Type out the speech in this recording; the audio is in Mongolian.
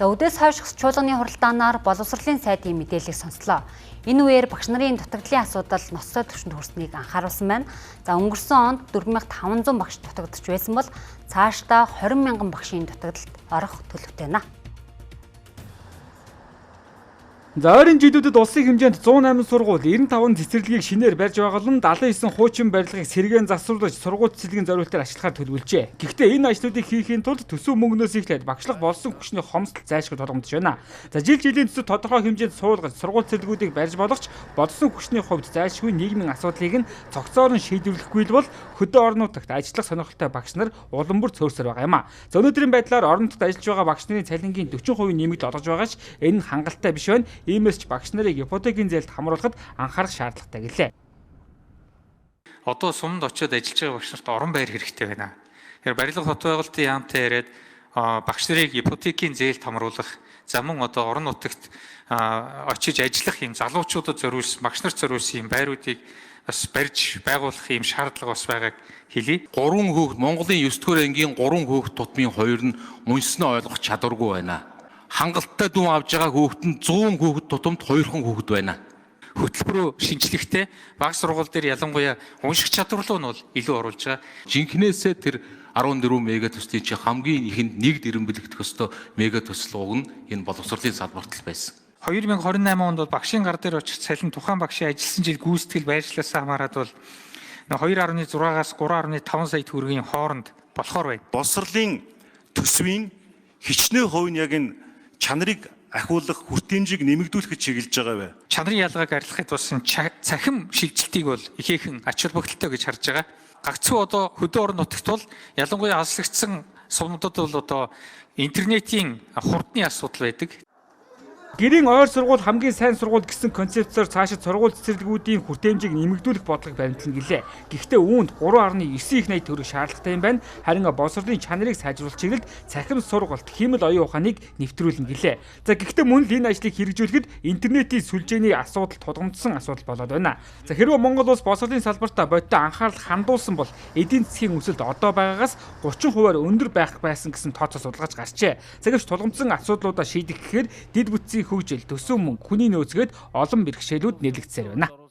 За үдээс хойш чуулганы хуралдаанаар боловсролын сайдын мэдээллийг сонслоо. Энэ үеэр багш нарын дутагдлын асуудал ноцтой түвшинд хүрснийг анхааруулсан байна. За өнгөрсөн онд 4500 багш дутагдж байсан бол цаашдаа 20 мянган багшийн дутагдалд орох төлөвтэй байна. За ойрын жилүүдэд улсын хэмжээнд 108 сургууль 95 цэцэрлэгийг шинээр барьж байгуулан 79 хуучин барилгыг сэргээн засварлаж сургууль цэцэрлэгийн зориултаар ашиглахаар төлөвлөжээ. Гэхдээ энэ ажлуудыг хийхийн тулд төсөв мөнгнөөс эхлээд багшлах болсон хүчний хомсдол зайлшгүй тулгамдж байна. За жил жилийн төсөв тодорхой хэмжээнд суулгаж сургууль цэцэрлэгүүдийг барьж болох ч болсон хүчний хувьд зайлшгүй нийгмийн асуудлыг нь цогцоор нь шийдвэрлэхгүй л бол хөдөө орон нутагт ажиллах сонирхолтой багш нар улам бүр цөөрсөр байгаа юм а. За өнөөдрийн байдлаар орон нутагт ажиллаж байгаа багш нарын цалингийн 40% нэмэгдэл олгож байгаа ч энэ нь хангалттай биш байна. Иймээс ч багш нарыг ипотекийн зээлд хамруулахад анхаарах шаардлагатай гэлээ. Одоо суманд очиод ажиллаж байгаа багш нарт орон байр хэрэгтэй байна. Тэгэхээр барилга хот байгуулалтын яамтай яриад багш нарыг ипотекийн зээлд хамруулах, за мөн одоо орон нутагт очиж ажиллах юм залуучуудад зориулсан, багш нарт зориулсан юм байруудыг бас барьж байгуулах юм шаардлага бас байгааг хэлье. 3 хүүхэд Монголын 9 дугаар ангийн 3 хүүхэд тутмын 2 нь уншснаа ойлгох чадваргүй байна. Хангалттай дүн авж байгаа хүүхэд нь 100 хүүхэд тутамд 2хан хүүхэд байна. Хөтөлбөрөө шинжлэхдээ баг сургууль дээр ялангуяа унших чадвар руу нь бол илүү оруулж байгаа. Жинхнээсээ тэр 14 мега төслийн чинь хамгийн ихэнд нэг дэрэмблэгдэх ёстой мега төсөл уг нь энэ боловсролын салбарт л байсан. 2028 онд бол багшийн гар дээр очих цалин тухайн багшийн ажилласан жил гүйцэтгэл байршлаасаа хамаарат бол 2.6-аас 3.5 сая төгрөгийн хооронд болохоор байна. Боловсролын төсвийн хичнээн хувь нь яг энэ чанарыг ахиулах хүртээмжийг нэмэгдүүлэхэд чиглэж байгаа бай. Чанарын ялгааг арилгахад бас цахим шилжилтийг бол ихээхэн ач холбогдолтой гэж харж байгаа. Гагцхүү одоо хөдөө орон нутагт бол ялангуяа алслагдсан сумдад бол одоо интернетийн хурдны асуудал байдаг. Гэрийн ойр сургууль хамгийн сайн сургууль гэсэн концепцээр цаашид сургууль цэцэрлэгүүдийн хүртээмжийг нэмэгдүүлэх бодлого баримтлана гэлээ. Гэхдээ үүнд 3.9 их 80 төгрөг шаардлагатай юм байна. Харин боловсролын чанарыг сайжруулах чиглэлд цахим сургалт, хиймэл оюун ухааныг нэвтрүүлнэ гэлээ. За гэхдээ мөн л энэ ажлыг хэрэгжүүлэхэд интернетийн сүлжээний асуудал тулгамдсан асуудал болоод байна. За хэрвээ Монгол улс боловсролын салбартаа бодиттой анхаарал хандуулсан бол эдийн засгийн өсөлт одоо байгаагаас 30%-аар өндөр байх байсан гэсэн тооцоо судалгааж гарчээ. За гэвч тулгамдсан асуудлуудаа шийдэх гэхээр дэд бүтцийн хөгжил, төсөв мөнгө, хүний нөөцгээд олон бэрхшээлүүд нэрлэгдсээр байна.